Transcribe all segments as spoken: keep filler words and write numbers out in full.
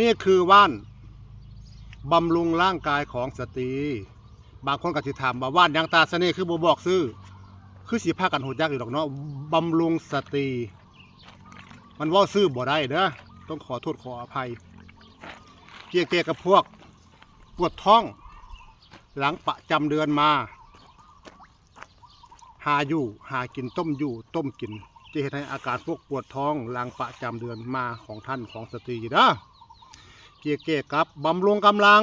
นี่คือว่านบำรุงร่างกายของสตรี บางคนก็สิถามว่าว่านหยังตาเสน่ห์คือบ่บอกชื่อ คือสิพากันฮู้จักอยู่ดอกเนาะ บำรุงสตรี มันเว้าชื่อบ่ได้เด้อ ต้องขอโทษขออภัย เกี่ยวกับพวกปวดท้อง หลังประจำเดือนมา หาอยู่หากิน ต้มอยู่ต้มกิน จะเฮ็ดให้อาการพวกปวดท้องหลังประจำเดือนมาของท่านของสตรีเด้อ เกี่ยวกับบำรุงกำลัง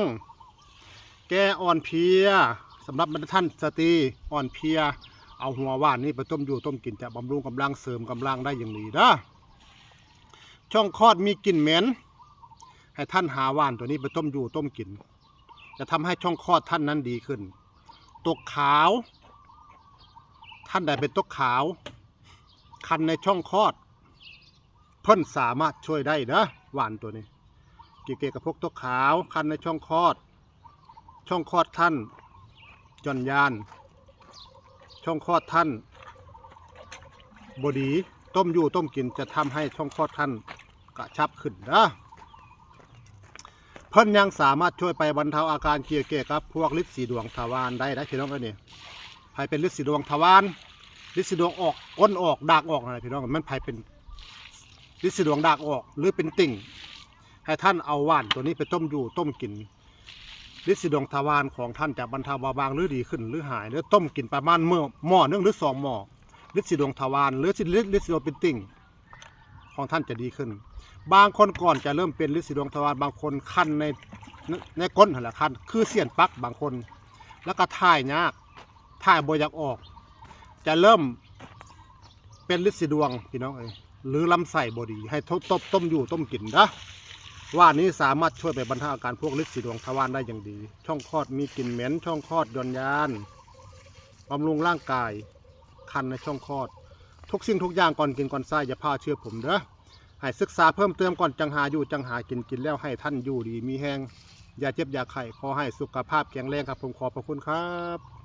แก้อ่อนเพลีย สำหรับท่านสตรีอ่อนเพลีย เอาหัวว่านนี้ไปต้มอยู่ต้มกิน จะบำรุงกำลัง เสริมกำลังได้อย่างดีเด้อ ช่องคลอดมีกลิ่นเหม็น ให้ท่านหาว่านตัวนี้ไปต้มอยู่ต้มกิน จะทำให้ช่องคลอดท่านนั้นดีขึ้น ตกขาว ท่านใดเป็นตกขาว คันในช่องคลอด เพิ่นสามารถช่วยได้เด้อ ว่านตัวนี้ เกี่ยวกับพวกตกขาว คันในช่องคลอด ช่องคลอดท่านหย่อนยาน ช่องคลอดท่านบ่ดี ต้มอยู่ต้มกินจะทำให้ช่องคลอดท่านกระชับขึ้นเด้อ เพิ่นยังสามารถช่วยไปบรรเทาอาการเกี่ยวกับพวกฤทธิ์สีดวงทวารได้นะพี่น้องเอ้ยนี่ ไผเป็นฤทธิ์สีดวงทวาร ฤทธิ์สีดวงออก ก้นออก ดากออกนะพี่น้อง มันไผเป็นฤทธิ์สีดวงดากออก หรือเป็นติ่ง ให้ท่านเอาว่านตัวนี้ไปต้มอยู่ต้มกิน ฤทธิ์สีดวงทวารของท่านจะบรรเทาเบาบางหรือดีขึ้นหรือหาย หรือต้มกินประมาณเมื่อหม้อหนึ่งหรือสองหม้อ ฤทธิ์สีดวงทวารหรือฤทธิ์ฤทธิ์สีดวงเป็นติ่ง ของท่านจะดีขึ้น บางคนก่อนจะเริ่มเป็นฤทธิ์สีดวงทวาร บางคนคันในในก้นหั่นแหละ คันคือเสี้ยนปัก บางคน แล้วก็ถ่ายยาก ถ่ายบ่อยากออก จะเริ่มเป็นฤทธิ์สีดวงพี่น้องเอ้ย หรือลำไส้บ่ดี ให้ทบต้มต้มอยู่ต้มกินนะ ว่านนี้สามารถช่วยไปบรรเทาอาการพวกฤทธิ์สีดวงทวารได้อย่างดี ช่องคลอดมีกลิ่นเหม็น ช่องคลอดหย่อนยาน บำรุงร่างกาย คันในช่องคลอด ทุกสิ่งทุกอย่างก่อนกินก่อนใช้อย่าพลาดเชื่อผมเด้อ ให้ศึกษาเพิ่มเติมก่อนจังหาอยู่จังหากิน กินแล้วให้ท่านอยู่ดีมีแฮง อย่าเจ็บอย่าไข้ ขอให้สุขภาพแข็งแรงครับผม ขอบพระคุณครับ